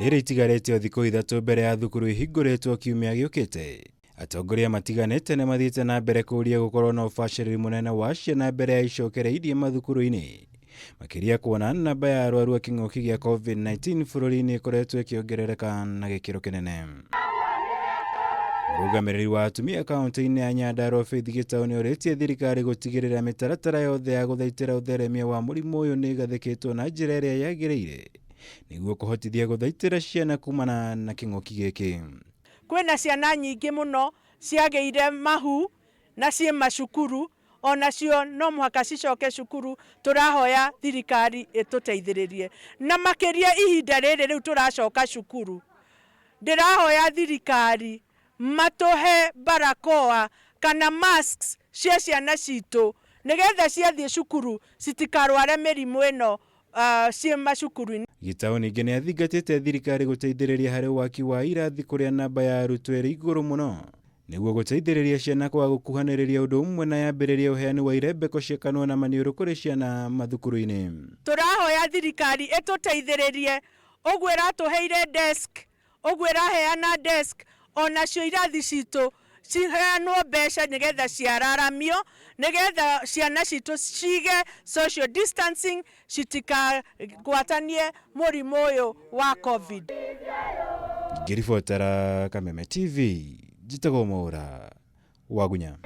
Rĩrĩ itigarĩte o thikũ 3 mbere ya thukuru ihingũrĩtwo kiumia gĩũkĩte, atongoria matiganĩte nĩ mathiĩte na mbere kũũria gũkorwo na ũbacĩrĩri mũnene wa ciana mbere ya icokereirie mathukuru-inĩ, makĩria kuona namba ya arwaru a kĩng'ũki gĩa COVID-19 bũrũri-inĩ ĩkoretwo ĩkĩongerereka na gĩkĩro kĩnene. Mũrũgamĩrĩri wa atumia kaunti-inĩ ya Nyandarua Faith Gĩtaũ nĩ orĩtie thirikari gũtigĩrĩra mĩtaratara yothe ya gũthaitĩra ũtheremia wa mũrimũ ũyũ nĩ ĩgathĩkĩtwo na njĩra ĩrĩa yagĩrĩire nĩguo kũhotithia gũthaitĩra ciana kumana na kĩng'ũki gĩkĩ. Kwĩna ciana nyingĩ mũno ciagĩire mahu na ciĩ macukuru, onacio no mũhaka cicoke cukuru. Tũrahoya thirikari ĩtũteithĩrĩrie, na makĩria ihinda rĩrĩ rĩu tũracoka cukuru. Ndĩrahoya thirikari matũhe barakoa kana masks cia ciana citũ, nĩgetha ciathiĩ cukuru citikarware mĩrimũ ĩno ciĩ macukuru-inĩ. Gĩtaũ ningĩ nĩ athingatĩte thirikari gũteithĩrĩria harĩ waki wa irathi kũrĩa namba ya arutwo ĩrĩ igũrũ mũno nĩguo gũteithĩrĩria ciana kwaga gũkuhanĩrĩria, ũndũ ũmwe na yambĩrĩria ũheani wa irembeko cia kanua na maniũrũ kũrĩ ciana mathukuru-inĩ. Tũrahoya thirikari ĩtũteithĩrĩrie ũguo ĩratũheire desk, ũguo ĩraheana desk, onacio irathi citũ ciheanwo mbeca nĩgetha ciararamio, nĩgetha ciana citũ cige social distancing, citikagwatanie mũrimũ ũyũ wa COVID. Ngĩribotera Kameme TV, njĩtagwo Mwaũra Wagunya.